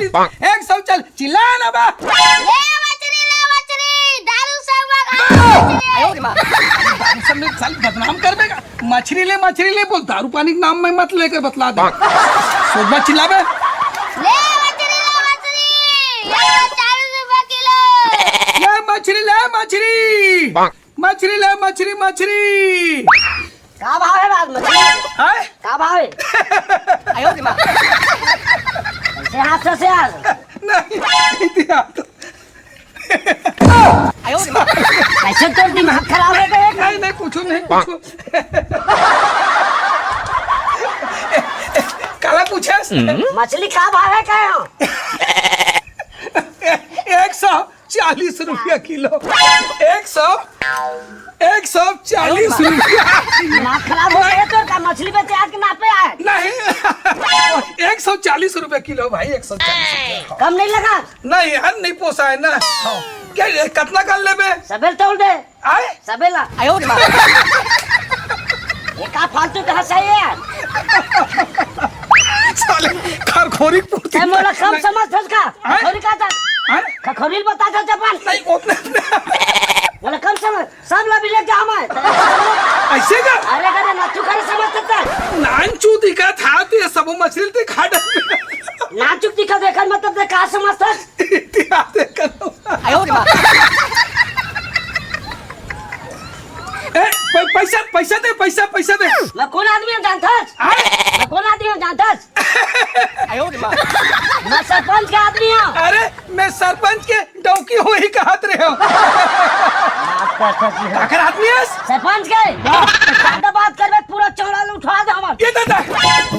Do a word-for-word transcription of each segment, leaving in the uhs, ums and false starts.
एक सौ चालीस, चिल्ला ना बे। ले मछरी, ले मछरी, दारू सब मंगा मछरी। दारू सब में साल बदनाम कर देगा। मछरी ले, मछरी ले बोल, दारू पानी के नाम में मत लेकर बतला दे। सोच मत चिल्ला बे। ले मछरी, ले मछरी, एक सौ चालीस रुपए किलो। ले मछरी, ले मछरी। मछरी ले, मछरी, मछरी। का भाव है बात मछली? हैं? का भाव है? आयो रे माँ। कैसे हाथ से आज? नहीं, नहीं दिया तो। आयो रे माँ। कैसे तोर दिमाग खराब है बे? नहीं, नहीं, कुछ नहीं, कुछ। काला पूछे? मछली का भाव है, कहे हो? एक सौ चालीस रुपया किलो। एक सौ, एक सौ चालीस रुपया। दिमाग खराब हो गया तो का मछली बेचे आज के नापे आए? नहीं, एक सौ चालीस रुपया किलो भाई, एक सौ चालीस रुपया। कम नहीं लगा? नहीं यार, नहीं पोसाय ना। क्या, ये कितना कर लेबे? सबेल तौल दे। आए? सबेला। आयो रे माँ। ये का फालतू का हंसा है यार? साले, खरखोरी पूर्ति। ए, मोला कम समझ थस का? आए? खरखोरी का था? आए? खरखोरी बता था चपन। नहीं, उतने। मोला कम समझ, सब ला मिले क्या हम है? ऐसे का? अरे, अरे, ना तू करे समझ सकता है। नानचू दिखा था, ते सब मछली ते खा डाल। नानचू दिखा देखा मतलब ते का समझ थस? इतिहास देखा था। आयो रे माँ। ए, पै-, पैसा, पैसा दे, पैसा, पैसा दे। मैं कौन आदमी हूँ जानता है? हाँ? मैं कौन आदमी हूँ जानता है? आयो रे माँ। मैं सरपंच के आदमी हूँ। अरे, मैं सरपंच के डौकी हो ही कहत रहे हो। काकर आदमी है? सरपंच के। ज्यादा बात करबे, पूरा चौड़ा उठा दे हमर। ये दादा।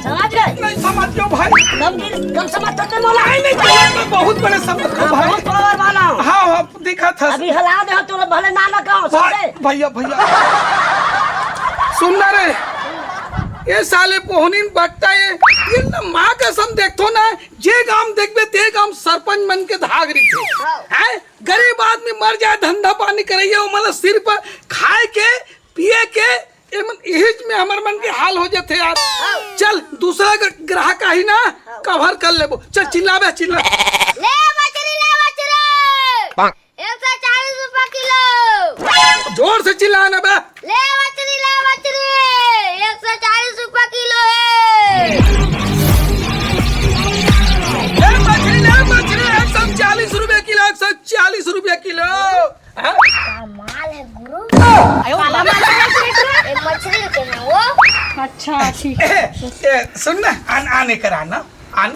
समझ गए? नहीं समझ गयो भाई। कम गिर, कम समझ सकते मोला। नहीं, नहीं, बहुत, मैं बहुत बड़े समझ गयो हाँ, भाई। बहुत पावर वाला हूँ। हाँ, हाँ, दिखा था। अभी हला दे हो, तोला भले ना लगाओ, भाई, समझे? भैया, भैया। सुन ना रे, ये साले पोहनीन बकता ये, ये ना माँ कसम देखथो ना, जे गाम देखबे ते गाम सरपंच मन के धाग रहिथे। हाँ। हैं? गरीब आदमी मर जाए, धंधा पानी करइया, ओमन ला सिर्फ खाए के, पिए के, एमन इहिच में हमर मन के हाल हो जाथे यार। चल, दूसरा ग-, ग्राहक आही ना, कवर कर लेबो। चल, चिल्लाबे, चिल्ला। ले मछरी, ले मछरी। एक सौ चालीस रुपया किलो। जोर से चिल्ला ना बे। ले मछरी, ले मछरी। एक सौ चालीस रुपया किलो है। ले मछरी, ले मछरी, एक सौ चालीस रुपया किलो, एक सौ चालीस रुपया किलो। हाँ? का माल है गुरु? आयो, काला माल है गुरु। ए, मछरी के ना वो। अच्छा, ठीक है। ए, ए, सुन ना, आन, आने करा ना, आन,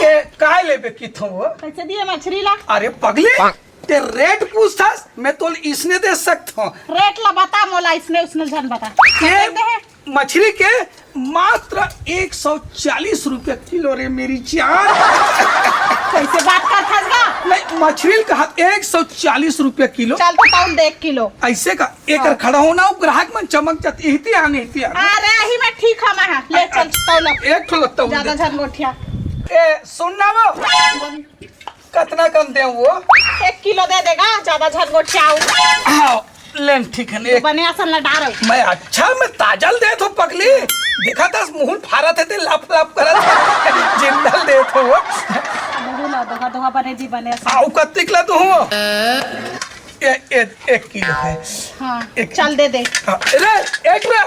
ए, काय लेबे किथो वो? कैसे दिए मछरी ला? अरे पगली, ते रेट पूछथस, मैं तोल इसने दे सकत हूँ। रेट ला बता मोला, इसने उसने झन बता। ये कैसे है? मछली के मात्र एक सौ चालीस रुपया किलो रे मेरी जान। कैसे बात करथस गा? नहीं, मछली कहा एक सौ चालीस रुपया किलो। चल तो तौल दे एक किलो। ऐसे का एक हाँ। खड़ा होना, वो ग्राहक मन चमक जाती, इहती आने, इहती आने। अरे, यही में ठीक है, मैं हाँ। ले चल, तौल अब। एक ठो लगता हूँ, ज्यादा दे। झन गोठिया। ए, सुन ना वो। कतना कन देव वो? एक किलो दे देगा, ज्यादा झन गोठियाऊ। हाँ, लेन ठीक है, एक बने असन ला डारो। मैं अच्छा, मैं ताजा ल देत हो पगली। देखा था मुंह फारत है ते लप लप करत है। जिंदा ल देत हो वो। मुंह ला दोहा दोहा बने जी बने असन। आऊ कत्तिक ला तू हो? ए, ए, एक किलो है। हाँ, एक चल दे दे। हाँ, रे, एक रे,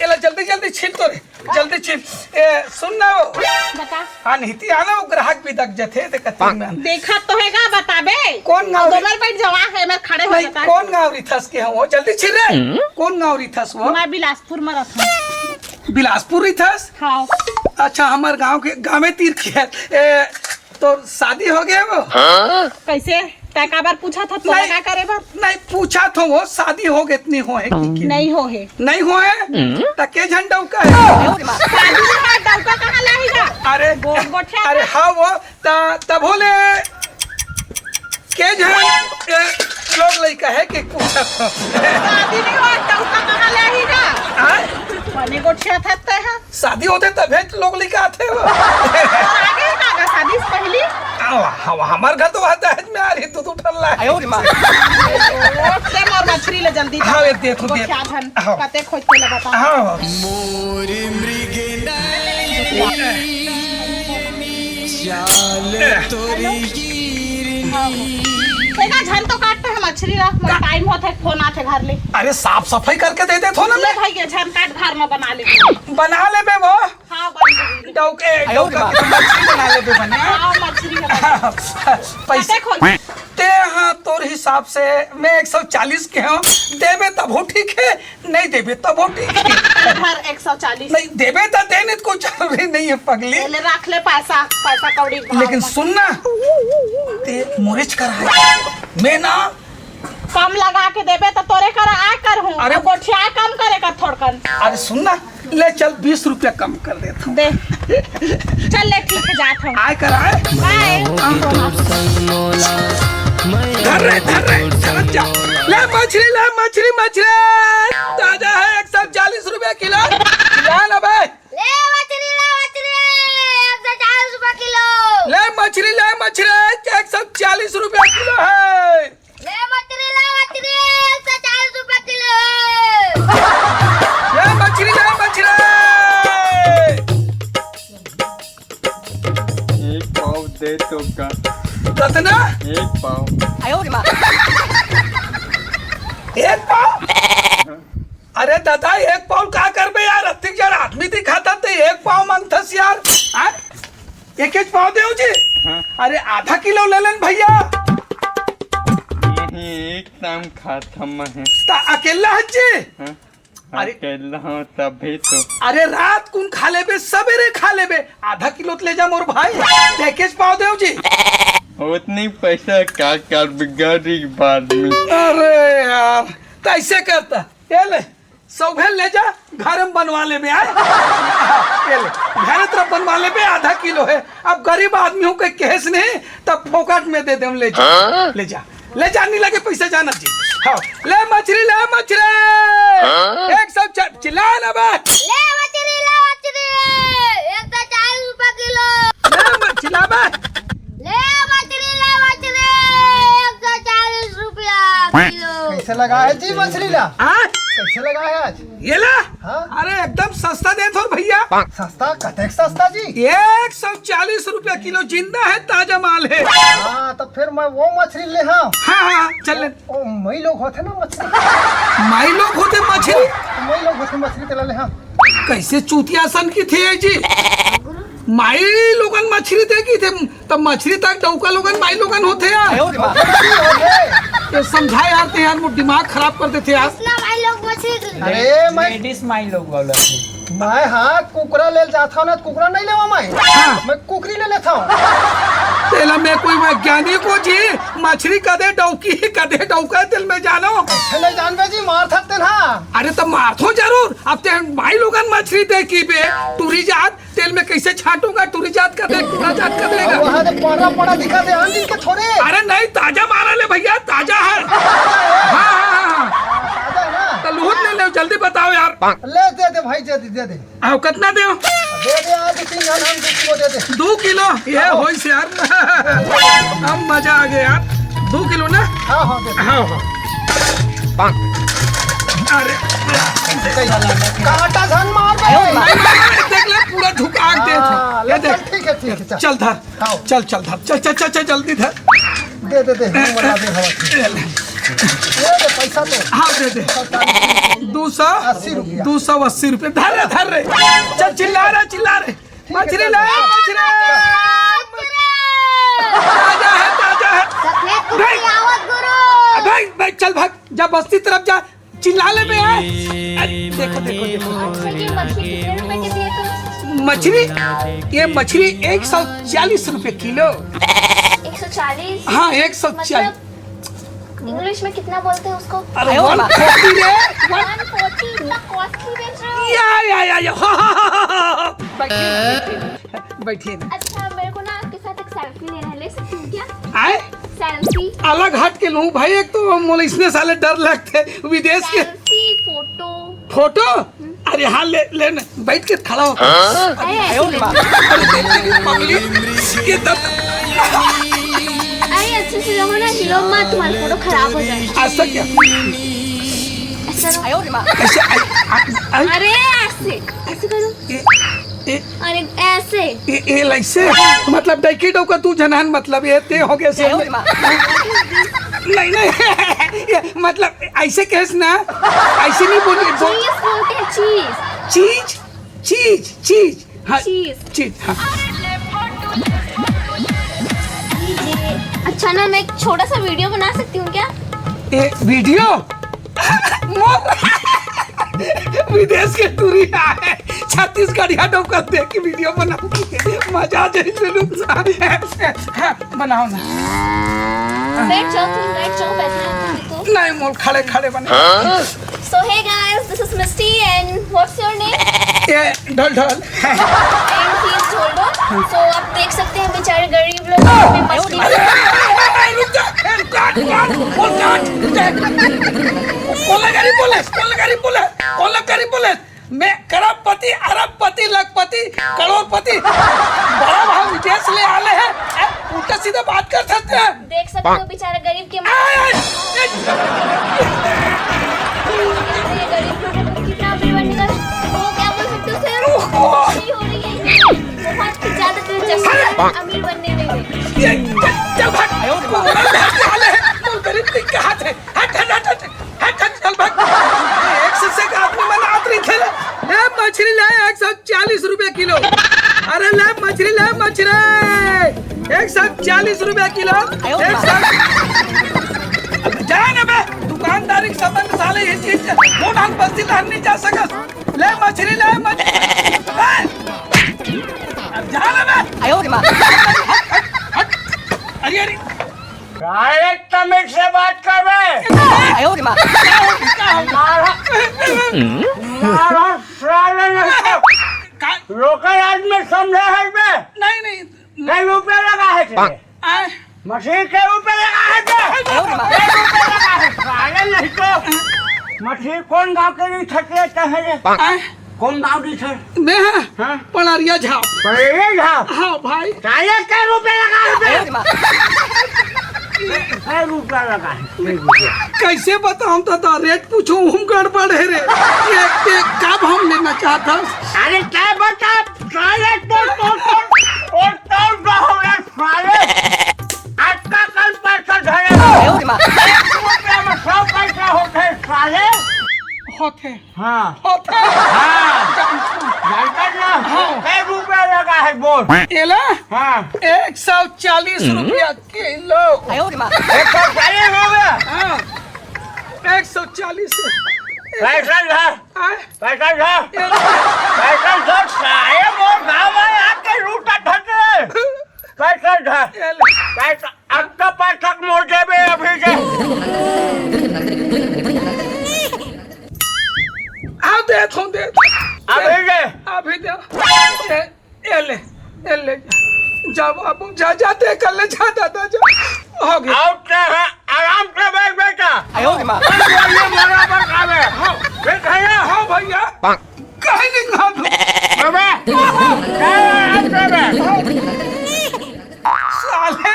एला जल्दी जल्दी छील तो रे। जल्दी छील। ए, सुन ना वो। बता। हाँ, नहीं ती आना, वो ग्राहक भी दक जथे, ते कत्ते में। देखा तो है का बताबे। कौन गाँव अब रे? दोनों बैठ जवा है, मैं खड़े हो नहीं, जाता है। कौन गाँव रिथस के हो? जल्दी छील रे। हम्म? कौन गाँव रिथस वो? मैं बिलासपुर में रहता हूँ। बिलासपुर रिथस? हाँ। अच्छा, हमार गाँव के, गाँव में तीर के है। ए, तो शादी हो गया वो? कैसे? तै काबर पूछा था, तोला नहीं, का करे बर? नहीं, पूछा था वो, शादी हो गए, इतनी हो है कि, कि नहीं हो है। नहीं हो है? हम्म। त के झन डौका है? शादी के बाद डौका कहाँ लाही जा? अरे, गोठ गोठिया अरे था। हाँ वो, त, तब होले, के झन, ए, लोग लइका है कि पूछा था? शादी नहीं हुआ, डौका कहाँ लाही जा? आय? बने गोठिया था तै हा। शादी होथे तभे तो लोग लइका आथे वो। आगे का गा शादी से पहली? आवा, आवा, हमार घर तो वहाँ दहेज में आ रही, तू, तू ठल्ला है। आयो रे माँ। ओके, मोर मछरी ले जल्दी हाँ, जा। ये देखो, वो देख। क्या धन, हाँ। कते खोज के ले बता। हाँ। मोर मृग नयनी। तेरा झन तो काटते हम मछली ला, मोर टाइम होथे, फोन आथे घर ले। अरे, साफ सफाई करके दे देथो ना। ले भाई, ये झन काट घर में बना ले। बना लेबे वो। हाँ, बन गई। डौके, डौका के मछली बना लेबे बने। हाँ, मछली का बना। पैसा काटे खोल। ते हाँ, तोर हिसाब से मैं एक सौ चालीस के हूँ, देबे तब हो ठीक है, नहीं देबे तब हो ठीक है। इधर एक सौ चालीस। नहीं देबे तो दे, नहीं तो कोई जरूरी नहीं है पगली। ले रख ले पैसा, पैसा कौड़ी भाव लेकिन मत। सुन ना, ते मोरेच कर है, मैं ना कम लगा के देबे तो तोरे कर आय कर हूँ। अरे अरे गोठिया कम करे कर थोड़कन। अरे सुन ना, ले चल, बीस रुपया कम कर देता हूँ। दे। चल ले, ठीक है, जात हूँ। आय कर आय। बाय। धर रे, धर रे, चल जा। ले मछली, ले मछली, मछली। ताजा है, एक सौ चालीस रुपया किलो। ला ना बे। ले मछली, ले मछली, एक सौ चालीस रुपया किलो। ले मछली, ले मछली, एक सौ चालीस रुपया किलो है। ले मछली, ले मछली, एक सौ चालीस रुपया किलो है। ले मछली, ले मछली। एक पाव दे तो का। कतना? एक पाव। एक पाव? अरे दादा, एक पाव का करबे यार? अतिक जन आदमी दिखाता ते एक पाव मांगथस यार। हाँ? एक एक पाव देव जी। हाँ। अरे आधा किलो ले लेन भैया। नहीं, एक टाइम खात हम है। ता अकेला हस जी? हाँ। अरे अकेला हूँ तभी तो। अरे रात कुन खा लेबे, सवेरे खा लेबे, आधा किलो ले जा मोर भाई। एक एक पाव देव जी। उतनी पैसा का कर, गरीब आदमी। अरे यार, कैसे करता? ये ले, सौभे ले जा, घर में बनवा लेबे, आय। ये ले, घर तरफ बनवा लेबे, आधा किलो है। अब गरीब आदमी हूँ, कोई केस नहीं, तब फोकट में दे दे, ले जा, ले जा, ले जा, नहीं लगे पैसा, जाना जी। हाँ, ले मछली, ले मछली। एक सौ चार, चिल्ला ना बे। ले मछली, ले मछली, एक सौ चालीस रुपया किलो। ले मछली, ले बे। ले मछली, ले मछली, एक सौ चालीस रुपया किलो। कैसे लगा है जी मछली ला? हाँ? कैसे लगा है आज? ये ला? हाँ? अरे एकदम सस्ता देत हो भैया। सस्ता? कतेक सस्ता जी? एक सौ चालीस रुपया किलो, जिंदा है, ताजा माल है। हाँ, तो फिर मैं वो मछली ले हाँ। हाँ, हाँ, चल ले। ओ, मई लोग होथे ना मछली। माई लोग होथे मछली? मई लोग होथे मछली, तेला ले हाँ। कैसे चूतिया सन की थे जी? माई लोगन मछली दे की थे, तब मछली तक डौका लोगन माई लोगन होथे यार। मछली होथे। ये समझा यार, ते यार मोर दिमाग खराब कर देथे यार। इतना माई लोग मछली के अरे मैं लेडीज माई लोग वाला। मैं हाँ कुकरा ले जाता हूँ ना, कुकरा नहीं लेवा मैं। हाँ। मैं कुकरी ले लेता हूँ। तेला मैं कोई वैज्ञानिक हो जी, मछली कदे डौकी, कदे डौका, तेल में जानो। ऐसे नहीं जानबे जी, मार सकते ना। अरे तो मारथो जरूर, अब ते माई लोगन मछली दे की बे, टूरी जात, तेल में कैसे छांटूंगा, टूरी जात का देख, टूरा जात का देगा। वहाँ से पड़ा पड़ा दिखा दे, आंधी के थोड़े। अरे नहीं, ताजा मारा ले भैया, ताजा है। हाँ, हाँ, हाँ, हाँ। ताजा है ना? तो लुहुत ले ले, जल्दी बताओ यार। ले दे दे भाई, दे दे, दे दे। आओ, कितना दे? दे दे, आज तीन जन हम दो किलो दे दे। दो किलो? ये हाँ। होइस यार। अब मजा आ गया यार। दो किलो ना? हाँ, हाँ, दे दे। हाँ, हाँ। अरे, काटा झन मार दे। नहीं, नहीं, नहीं, देख ले, पूरा झुका के दे। हाँ, ये ले, देख। चल, ठीक है, ठीक है, चल। चल धर। हाँ। चल, चल धर। चल, चल, चल, चल, जल्दी धर। दे, दे, दे, हम बना दे, हवा। ये ले। ये दे, पैसा दे। हाँ, दे दे। दो सौ अस्सी रुपया। दो सौ अस्सी रुपये। धर रे, धर रे। चल, चिल्ला रे, चिल्ला रे। मछली ला, मछली। ताजा है, ताजा है। सफेद कुर्ती भाई। आवत गुरु। भाई, भाई, चल भाग, जा बस्ती तरफ जा, चिल्ला ले बे, आय। अरे, देखो, देखो, देखो। अच्छा, ये मछली कितने रुपए के दिए तुम? मछली, ये मछली एक सौ चालीस रुपए किलो। एक सौ चालीस? हाँ, एक सौ चालीस। मतलब, इंग्लिश में कितना बोलते हैं उसको? अरे, वन फोर्टी रे, वन वन फोर्टी, इतना कॉस्टली बेच रहे हो? या, या, या, या, हाँ, हाँ, हाँ, हाँ, हाँ। बैठिए ना, बैठिए ना, बैठिए ना। अच्छा, मेरे को ना आपके साथ एक सेल्फी लेना है, ले सकती हूँ क्या? आए? सेल्फी। अलग हट के लूँ भाई, एक तो मोला इसने साले डर लगते हैं, विदेश के। Selfie, photo. फोटो? अरे हाँ, ले, ले ना, बैठ के खड़ा हो। अरे, ऐसे ले। अरे, देख, देख, पगली, ये दर्द। अरे, अच्छे से रहो ना, हिलो मत, तुम्हारा फोटो खराब हो जाए। ऐसा क्या? ऐसा रहो। कैसे? आ, आ, आ, अरे, ऐसे, ऐसे करो। ये, अरे, ऐसे। ए, ए, ऐसे? मतलब, डैकी डौका तू झन हन, मतलब, ये ते हो गए से। नहीं, नहीं, ये, मतलब, ऐसे कहेस ना, ऐसे नहीं बोलिए, बोल। चीज बोलते हैं, चीज। चीज, चीज, चीज, हाँ, चीज। चीज, हाँ। अच्छा ना, मैं एक छोटा सा वीडियो बना सकती हूँ क्या? ए, वीडियो? मोर विदेश के टूरी आए, छत्तीसगढ़िया डौका देख के वीडियो बनाऊंगी, मजा आ जाए जुलूम। हाँ, बनाओ ना। बैठ जाओ तुम, बैठ जाओ, बैठना है तुमको। नहीं, मोल खड़े खड़े बने। So hey guys, this is Misty and what's your name? ये ढोल ढोल। And he's ढोल ढोल। So आप देख सकते हैं बेचारे गरीब लोग अपने मछली अरे, अरे, अरे, रुक जा, रुक जा, रुक जा, रुक जा। कौन लगा रही पुलिस? कौन लगा रही पुलिस? कौन लगा रही पुलिस? मैं करोड़पति, अरबपति, लखपति, करोड़पति, बड़ा भाव विदेश ले आले हैं। ए, उल्टा सीधा बात कर सकते हैं। देख सकते हो बेचारे गरीब के ए, ए, ए, ये गरीब लोग कितना अमीर बनने का, वो क्या बोल सकते हो सर? ओहो। नहीं हो रही है। बहुत ज्यादा दिलचस्पी है अमीर बनने में। ये, चल, चल भाग। आयो रे बाप। भाग, भाग, भाग, भाग, गरीब के हाथ है। हट, हट, हट, हट, हट, हट, चल भाग। एक से, से एक आदमी मन आत रही थे। ले मछली ले, एक सौ चालीस रुपया किलो। अरे ले मछली ले, मछली, एक सौ चालीस रुपया किलो। एक सौ। जा ना बे, दुकानदारी के संबंध साले ये चीज के। वो ढंग बस्ती तहन नहीं जा सकत। ले मछली ले, मछली। ए! अब जा ना बे। आयो रे माँ। हट, हट, हट। अरे, अरे। साले तमीज से बात कर बे। आयो रे माँ। मारा, मारा साले नहीं तो। का? लोकल आदमी समझे है बे। नहीं, नहीं। कई रुपया लगा है तेरे? आए। मछली कई रुपया लगा है बे? आयो रे माँ। कई रुपया लगा है? साले नहीं तो। मछली कौन गाँव के नहीं छटले है रे? आए। कौन गाँव की सर? मैं हाँ? हाँ। पड़रिया झाप। पड़रिया झाप? हाँ भाई। साले कई रुपया लगा है बे? अरे माँ। कई रुपया लगा है? कई रुपया। कैसे बताऊं दादा, रेट पूछो, हम गड़बड़ है रे। ये, ये कब हम लेना चाहता? अरे क्या बता, साले तो, तो, तो, और तो ना हो रे साले। आज का कल पैसा धरे। अरे माँ। एक रुपया में सौ पैसा होते हैं साले। होते। हाँ। होते। हाँ। जानता ना? हाँ। कै रुपया लगा है बोल? एला? हाँ। एक सौ चालीस रुपया किलो। आयो रे माँ। एक सौ चालीस रुपया? हाँ। एक सौ चालीस। पैसा ला। हाँ। पैसा ला। एला। पैसा ला, सारे मोर गाँव में आके लूटा ठग रहे। पैसा ला। एला। पैसा, अब तो पैसा मोड़ देबे अभी से। आ दे, थोन दे। अभी दे। अभी दे। ए, ए ले, ए ले। जा बाबू, जा, जा, ते कर ले, जा दादा, जा। हो गया। आओ, क्या है? आराम से बैठ बेटा। आयो रे माँ। बस ये बराबर काम है। हाँ। बैठ भैया। हाँ भैया। कहीं नहीं खा तू। बाबा। क्या है? आराम से बैठ। साले,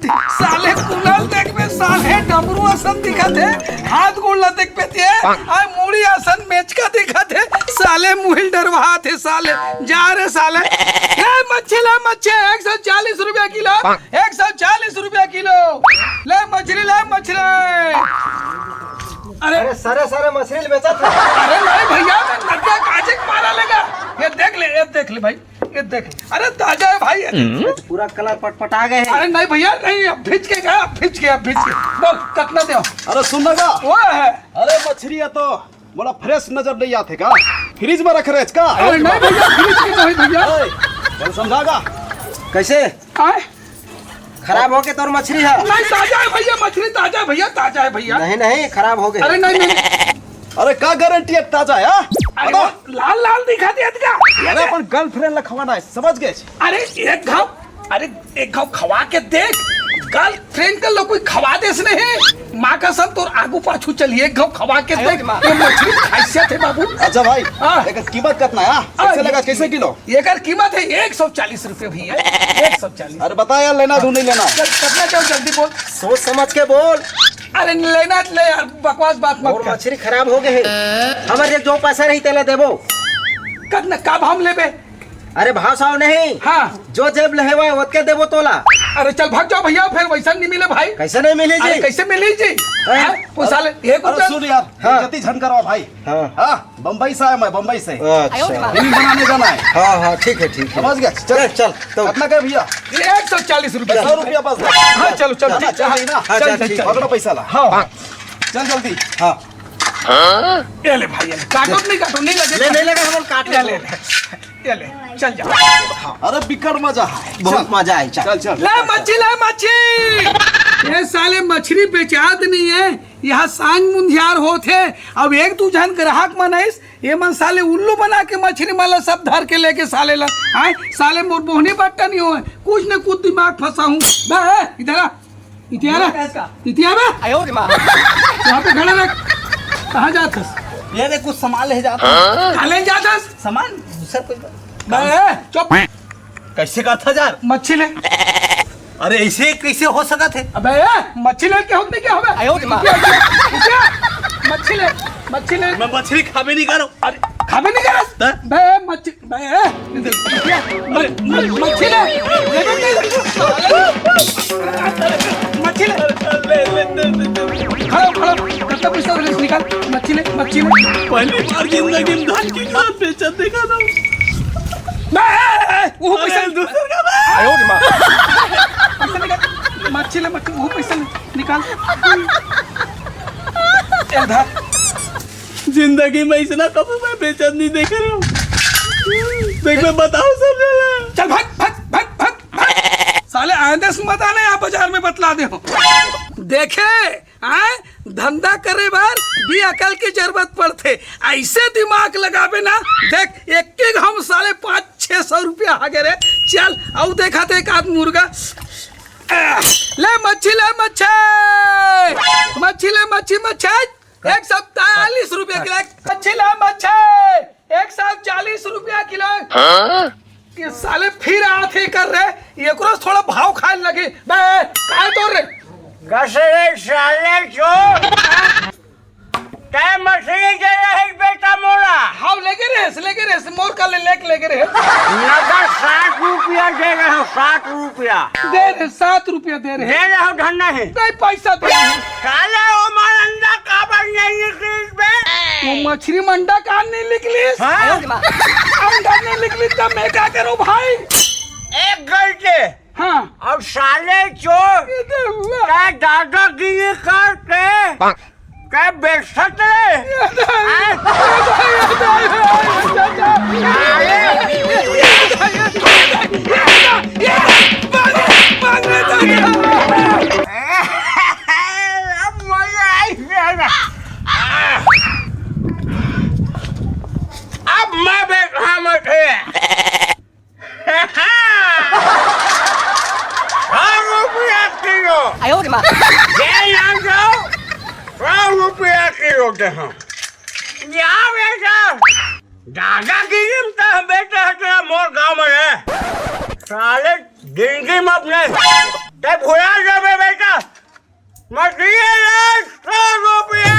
साले कुनाल देखबे, साले डमरू असन दिखत हे, हाथ गोड़ ला देखबे ते, आ मुड़ी असन मेचका दिखत हे, साले मुहिल डरवात हे, साले, जा रे साले। ले मच्छी, ले मच्छी, एक सौ चालीस रुपया किलो, एक सौ चालीस रुपया किलो, ले मछली, ले मछली। अरे, अरे, सारे, सारे मछली बेचत हे। अरे नहीं भैया, मैं नदिया काजे के मारा लेगा, ये देख ले, ये देख ले भाई। ये देख, अरे ताजा है भाई। ये तो पूरा कलर पटपटा गए है। अरे नहीं भैया, नहीं, अब भीज के गया, अब भीज के, अब भीज के। बोल, कतना दे? अरे सुन ना का? वो है। अरे मछली है तो मोला फ्रेश नजर नहीं आथे का? फ्रिज में रख रहे का? अरे नहीं भैया, फ्रिज में नहीं भैया। ए, चल समझा का? कैसे? आए? खराब हो के तोर मछली है? नहीं, ताजा है भैया, मछली ताजा है भैया, ताजा है भैया। नहीं, नहीं, खराब हो गए। अरे नहीं, नहीं। अरे का गारंटी है ताजा है, हाँ? अरे बता। वो लाल लाल दिखा दिया था। अरे अपन गर्लफ्रेंड ला खवाना है, समझ गए? अरे एक घाव, अरे एक घाव खवा के देख, गर्लफ्रेंड का लोग कोई खवा देस नहीं। माँ कसम तोर आगू पाछू चलिए, एक घाव खवा के अरे देख। माँ। ये मछली खासियत है बाबू। अच्छा भाई, हाँ। एकर कीमत कितना है, हाँ? हाँ, कैसे ये लगा, कैसे किलो? एकर कीमत है एक सौ चालीस रुपये भैया, एक सौ चालीस। अरे बता यार, लेना तू नहीं लेना? चल, कितना चाहो जल्दी बोल। सोच समझ के बोल। अरे लेना ले यार, बकवास बात मत और कर। मछली खराब हो गए है। हमारे जो पैसा नहीं तेला देबो। कब न, कब हम लेबे? अरे भाव साव नहीं। हाँ। जो जेब ले हवय, ओतके देबो तोला। अरे चल भाग जाओ भैया, फिर वैसा नहीं मिले भाई। कैसे नहीं मिली अरे जी? कैसे मिली जी? हैं? हाँ? वो साले, एक अरे रुपया। सुन यार, हाँ। बेइज्जती झन करवा भाई। हाँ। हाँ, बम्बई से आया मैं, बम्बई से। अच्छा। फिल्म बनाने जाना है। हाँ, हाँ, ठीक है, ठीक है। समझ गया? चल। चल, चल, तो। कितना का है भैया? एक सौ चालीस रुपया। सौ रुपया बस। हाँ, चलो, चलो, चल, ठीक, चल, चल, ना। हाँ, चल, चल, चल, ठीक। चल। पकड़ो पैसा ला। हाँ। चल जल्दी। हाँ। ये ले भाई, ये ले। काटो नहीं, काटो नहीं लगे। ले, नहीं लगे, हम लोग काट ले, ले, ले। ले। ये ले, चल जा। अरे बिकट मजा है। बहुत चल। मजा आए, चल। चल, चल। ले मच्छी, ले मच्छी। ये साले मछली बेचात नहीं है, यहाँ सांग मुंधियार होत है। अब एक दू झन ग्राहक मन आइस, ये मन साले उल्लू बना के मछली मन ला सब धर के लेके साले ला, आए साले मोर बोहनी बट्टा नहीं होए, कुछ न कुछ दिमाग फंसा हूँ। बे, इधर आ, इतिया रे। कैस का? इतिया बे। आयो रे माँ। यहाँ पे खड़ा रह। कहाँ जात हस? ये देख, कुछ सामान ले जात हूँ। कहाँ ले जात हस? सामान दूसर कुछ। बे, चुप। कैसे कहा था यार? मच्छी ले। अरे ऐसे कैसे हो सकत है? अबे, मच्छी ले के होत नहीं क्या होगा? आयो रे माँ। इतिया, इतिया, मच्छी ले, मच्छी ले। मैं मछली खाबे नहीं करो। अरे, खाबे नहीं करस? हाँ? बे, मच्छी, बे, म-, म-, मच्छी ले। मच्छी ले। खड़ा, खड़ा। कितना पैसा हो रहा है, निकाल। मच्छी ले, मच्छी ले। पहली बार जिंदगी में धन की खान बेचत देखा था। बे, वो पैसा अरे, दूसर का बे। आयो रे माँ। पैसा निकाल। मच्छी ले, मच्छी, वो पैसा ले, निकाल। चल, धर। जिंदगी में ऐसा कभी मैं बेचत नहीं देख रहा हूँ। देख, मैं बताऊँ सब जगह। चल भाग, भाग, भाग, भाग, भाग। साले आइंदा से मत आना यहाँ बाजार में, बतला दे हो। देखे, आए, धंधा करे बर भी अकल के जरूरत पड़थे। ऐसे दिमाग लगाबे ना, देख, एक एक हम साले पाँच छह सौ रुपया आ गए रे। चल, अउ देखा थे एक आध मुर्गा। आ, ले मच्छी, ले मच्छी, मच्छी ले, मच्छी, मच्छी। एक सौ चालीस रुपया किलो। मच्छी ला, मच्छी। एक सौ चालीस रुपया किलो। हाँ? ये साले फिर आथे कर रे। एकरो से थोड़ा भाव खाए लगे। बे, काय तोर रे? कस रे साले चोर। तै मछली दे रहे बेटा मोला। हाव, लेगे रे, लेगे रे, मोर का ले, लेके लेगे रे। नगद सात रुपया दे रहे हो, सात रुपया। दे रे, सात रुपया दे रहे। दे रहे हो, धन नहीं। नहीं, पैसा दे रहे। साले, ओमन अंडा काबर नहीं निकलिस बे? वो मछली में अंडा काबर नहीं निकलिस? हाँ? अंडा नहीं निकलिस, तब मैं क्या करूँ भाई? एक गलती। हाँ। अब साले चोर, ये तो हुआ। तै दादागिरी करके, तै बेइज्जत रे। ये तो हुआ। हाँ? ये तो हुआ। अब मजा आई मेरा। अब मैं बैठा मत है। सौ रुपया किलो। आयो रे माँ। जय राम जाओ, सौ रुपया किलो दे हम। जा बेटा, दादागिरी में तो हम बेटे हटना मोर गाँव में है। साले जिंदगी में अपने ते भुला जाबे बेटा। मछली ला, सौ रुपया